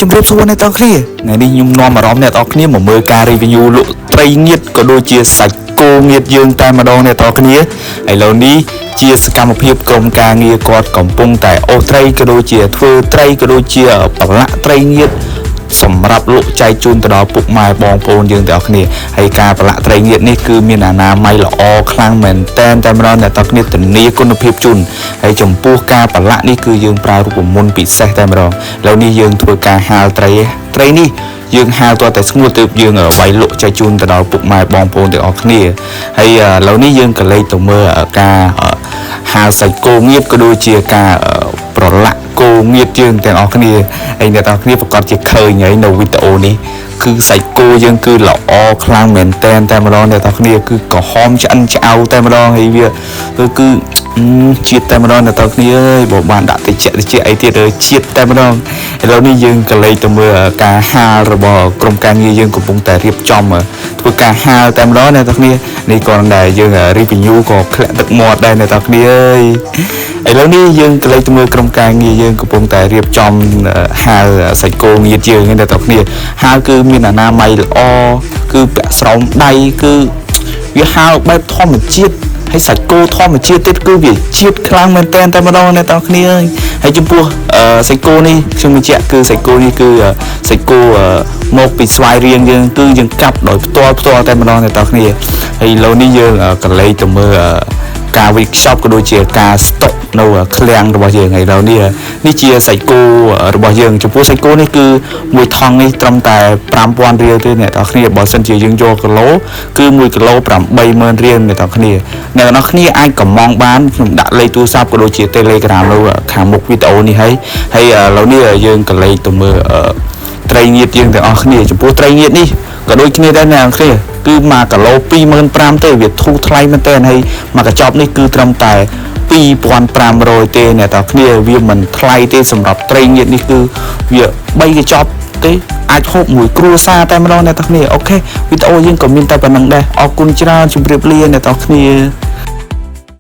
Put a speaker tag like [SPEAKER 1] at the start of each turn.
[SPEAKER 1] ជម្រាបសួរអ្នកទាំងគ្នាថ្ងៃនេះខ្ញុំនាំអារម្មណ៍អ្នកទាំងគ្នាមកមើលការ review លក់ត្រីងៀតក៏ដូចជាសាច់គោងៀតយើងតែម្ដងអ្នកទាំងគ្នាឥឡូវនេះជាសកម្មភាពក្រុមការងារគាត់កំពុងតែអូសត្រីក៏ដូចជាធ្វើត្រីក៏ដូចជាប្រឡាក់ត្រីងៀតសម្រាប់លក់ចែកជូនទៅដល់ពុកម៉ែបងប្អូនយើងទាំងអស់គ្នាហើយការប្រឡាក់ត្រីងៀតនេះគឺមានអនាម័យល្អខ្លាំងមែនតែនតែម្ដងអ្នកទាំងគ្នាធានាគុណភាពជូនហើយចំពោះការប្រឡាក់នេះគឺយើងប្រើរូបមន្តពិសេសតែម្ដងឥឡូវនេះយើងធ្វើការហាលត្រីត្រីនេះយើងហាលទាល់តែស្ងួតទើបយើងវាយលក់ចែកជូនទៅដល់ពុកម៉ែបងប្អូនទាំងអស់គ្នាហើយឥឡូវនេះយើងក៏លេចទៅមើលការហាលសាច់គោងៀតក៏ដូចជាការប្រឡាក់គោងៀតយើងទាំងអស់គ្នាហើយអ្នកទាំងអស់គ្នាប្រកាសជាឃើញហើយនៅវីដេអូនេះគឺសាច់គោយើងគឺល្អខ្លាំងមែនតែនតែម្ដងអ្នកទាំងអស់គ្នាគឺក្រហមឆ្អិនឆ្អៅតែម្ដងហើយវាគឺជាតិតែម្ដងអ្នកទាំងគ្នាអើយបើបានដាក់តិចតិចអីទៀតជាតិតែម្ដងឥឡូវនេះយើងក៏លេចទៅមើលការហាលរបស់ក្រុមការងារយើងកំពុងតែរៀបចំធ្វើការហាលតែម្ដងអ្នកទាំងគ្នានេះគ្រាន់តែយើង review ក៏ធ្លាក់ទឹកមាត់ដែរអ្នកទាំងគ្នាអើយឥឡូវនេះយើងក៏លេចទៅមើលក្រុមការងារយើងកំពុងតែរៀបចំហាលសាច់គោងៀតយើងអ្នកទាំងគ្នាហាលគឺមានអនាម័យល្អគឺពាក់ស្រោមដៃគឺវាហាលបែបធម្មជាតិហើយសាច់គោធម្មជាតិទៀតគឺវាជាតិខ្លាំងមែនតើតែម្ដងអ្នកទាំងគ្នាហើយចំពោះសាច់គោនេះខ្ញុំបញ្ជាក់គឺសាច់គោនេះគឺសាច់គោមកពីស្វាយរៀងយើងគឺយើងកាប់ដោយផ្ទាល់ផ្ទាល់តែម្ដងអ្នកទាំងគ្នាហើយឥឡូវនេះយើងក៏លេចទៅមើលការវេចខ្ចប់ក៏ដូចជាការស្តុកនៅឃ្លាំងរបស់យើងហើយឥឡូវនេះនេះជាសាច់គោរបស់យើងចំពោះសាច់គោនេះគឺមួយថង់នេះត្រឹមតែ5000រៀលទេអ្នកទាំងគ្នាបើសិនជាយើងយកគីឡូគឺ1គីឡូ80000រៀលអ្នកទាំងគ្នាអ្នកទាំងគ្នាអាចកំងបានខ្ញុំដាក់លេខទូរស័ព្ទក៏ដូចជា Telegram នៅខាងមុខវីដេអូនេះហើយហើយឥឡូវនេះយើងក៏លេខទៅមើលត្រីងៀតយើងទាំងអស់គ្នាចំពោះត្រីងៀតនេះក៏ដូចគ្នាដែរអ្នកទាំងគ្នាគឺ1គីឡូ25000ទេវាធូរថ្លៃមែនតើហើយមួយកញ្ចប់នេះគឺត្រឹមតែ2500ទេអ្នកទាំងគ្នាវាមិនថ្លៃទេសម្រាប់ត្រីងៀតនេះគឺវា3កញ្ចប់ទេអាចហូបមួយគ្រួសារតែម្ដងអ្នកទាំងគ្នាOK វីដេអូយើងក៏មានតែប៉ុណ្្នឹងដែរអរគុណច្រើនជម្រាបលាអ្នកទាំងគ្នា។